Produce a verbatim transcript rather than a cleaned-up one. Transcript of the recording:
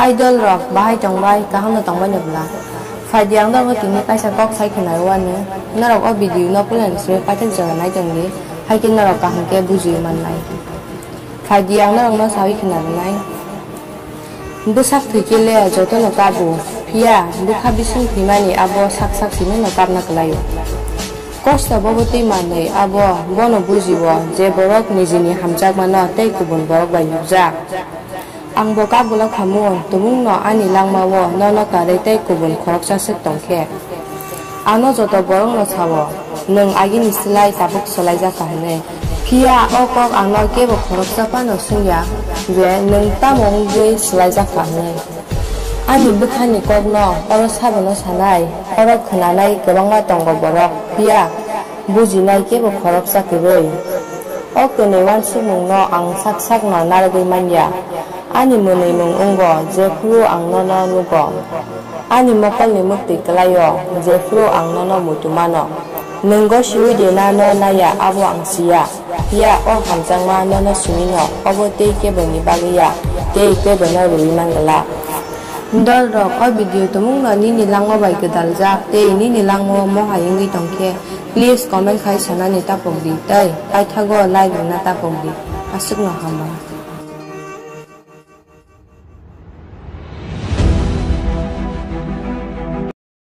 Idol rok bahai tongbai, kaham no tongbai no bwla. Phaidi ang norok tini kaisa kok sai khwnai wani. Norok o video no puila ni simi paithak jora nai tongdi, haikhe norok kaham khe bujui mannai. Phaidi ang norok no sawi khwna rwnai. Bwsak thwikhe le joto no kabo, phiya bwkha bising thwimani abo sak sak simi no kabna kwlaio. Kosto bobo twi manwi abo bono bujio je borok nijini hamjakmano tei kubun borok bai nukjak. Ang bo kak bolak khamu, tumungno ani langmao nono karwi tei kubun khoroksa swk tong khe. Ano joto borokno sao, nwng agini slai tabuk swlaijak kha hwnwi. Phiya o kok ano kebo khoroksa phano swngya je nwng tamo wngwi swlaijak kha hwnwi. Ani bwkhani kokno oro sabono sanai, oro khwnanai kwbangma tongo borok, phiya bujinai kebo khoroksa kwrwi. O kwnwi uansukmungno ang sak sakno narwgwi manya. Ani mwnwimung wngo, jephru ang nono nugo. Ani mokolni muktwi kwlaio, jephru ang nono muitu mano. Nwng gosiui de na no naiya, abo ang siya. Phiya o hamjakma nono simi no, obo tei keboni bagwi ya, tei kebono rwui man glak. Dol rok, o video tumungno nini langma bai gwdaljak tei nini langmao mohai wngwi tongkhe, please comment khai sanani tapokdi tei paithago like rwna tapokdi. Aswkno hambai.